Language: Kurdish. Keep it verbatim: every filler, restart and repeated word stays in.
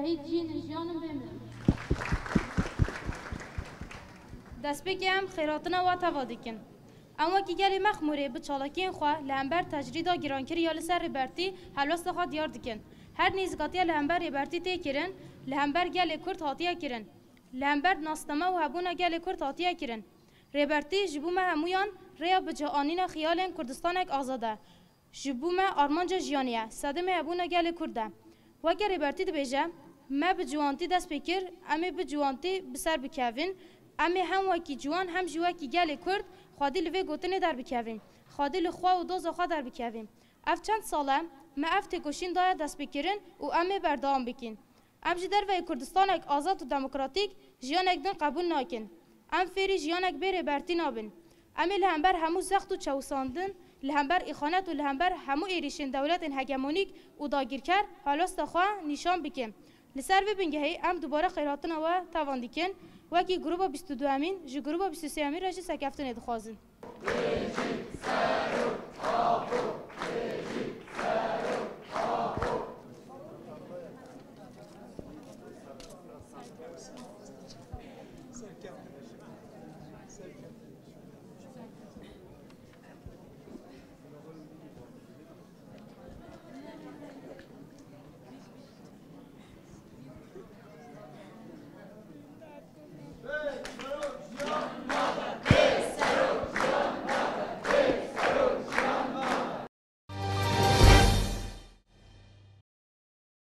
Şehîd jîn in, jiyan in, bê mirin. Destpêkê em xêratina we teva dikin. Em wekî gelê Mexmûrê bi çalakiyên xwe li hember tecrîda gîrankirî ya li ser Rêbertî helwesta xwe diyar dikin. Her nêzîkatiya li hember Rêbertî tê kirin, li hember gelê Kurd hatiye kirin. Li hember nasname û hebûna gelê Kurd hatiye kirin. Rêbertî ji bo me hemûyan rêya bi cih anîna xiyalên Kurdistanek azad e. Ji bo me armanca jiyanê ye, sedemê hebûna gelê Kurd e. Weke Rêbertî dibêje, me bi ciwantî dest pê kir, em ê bi ciwantî bi ser bikevin, em ê hem wekî ciwan hem jî wekî gelê Kurd xwedî li vê gotinê derbikevin, xwedî li xwe û doza xwe derbikevin. Ev çend sal e me ev têkoşîn daye destpêkirin û em ê berdewam bikin. Em ji derveyî Kurdistanek azad û demokratîk jiyanek din qebûl nakin. Em fêrî jiyanek bê Rêbertî nabin. Em ê li hember hemû zext û çewisandin, li hember îxanet û li hember hemû êrîşên dewletên hegemonîk û dagîrker helwesta xwe nîşan bikin. Li ser vê bingehê em dubare xêratina we tevan dikin, wekî grûba bîst û duyemîn ji grûba bîst û sêyemîn re jî serkeftinê dixwazin.